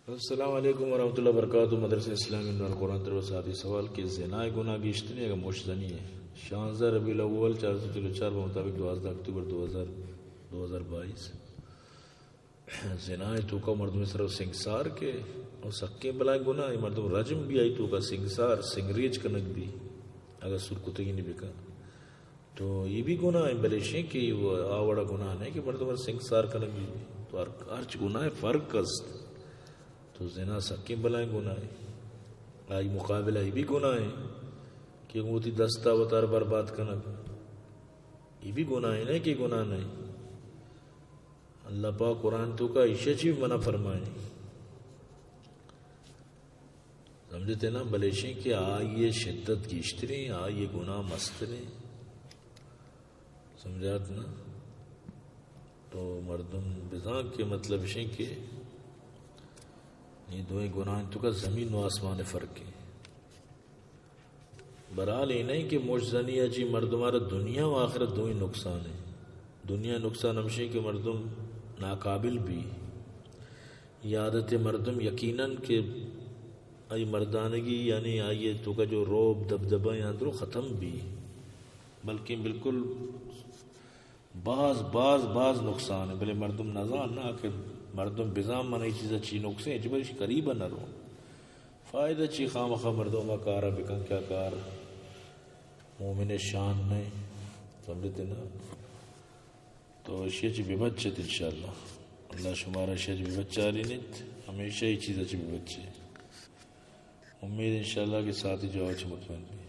السلام علیکم ورحمۃ اللہ وبرکاتہ۔ مدرسہ اسلامی نور قرآن تر ساتھی سوال کہ زنا گناہ گیشتنی اگر مش زنی ہے۔ شانزدہ ربیع الاول چار سو چل و چار بہ مطابق دوازدہ اکتوبر دو ہزار، دو ہزار بائیس۔ زنا توکا مردم سر سنگسار کے اور سکیں بلائیں گناہ، مردم رجم بھی آئی توکا سنگسار، سنگریچ کنک بھی، اگر سر کتگی نہیں بکن۔ تو یہ بھی گناہ ہے، بلے شیں کہ وہ آ وڑا گناہ نہیں کہ مردم سنگسار کنک بھی۔ تو ہر، ہرچ گناہ فرق است۔ تو زنا سکیں بلائیں گناہ ہے۔ آئی مقابلہ یہ بھی گناہ ہے کہ وہ تی دستا وتار برباد کنک۔ یہ بھی گناہ ہے، نہیں کہ گناہ نہیں۔ اللہ پاک قرآن توکا ایشی چی منع فرمائے۔ سمجھتے نا؟ بلے شیں کہ آئی شدت گیشتریں، آئی گناہ مستریں۔ سمجھات نا؟ تو مردم بزان کہ مطلب شیں کہ یہ دوئیں گناہ توکا زمین و آسمان فرق ہے۔ برحال یہ نہیں کہ مش زنی چی مردم را دنیا و آخرت دوئیں نقصان ہے۔ دنیا نقصان ہمشیں کہ مردم ناقابل بھی، یہ عادت مردم یقیناً کہ آئی مردانگی، یعنی آئی توکا جو روب دبدبہ اندرو ختم بھی، بلکہ بالکل باز، باز، باز نقصان ہے۔ بلے مردم نزان نا کہ مردم بزان من یہ چیز چی نقصان ہے، چی بلش قریب نہ رو۔ فائدہ چی خامخا مردم کارا بکن، کیا کار مومن شان نہیں، سمجھتے نا؟ تو اشی چی ببچت انشاءاللہ۔ اللہ شمارا اشی چی ببچارینیت، ہمیشہ یہ چیز چی ببچے۔ امید انشاءاللہ کہ ساتھی جواب چی مطمئن بھی۔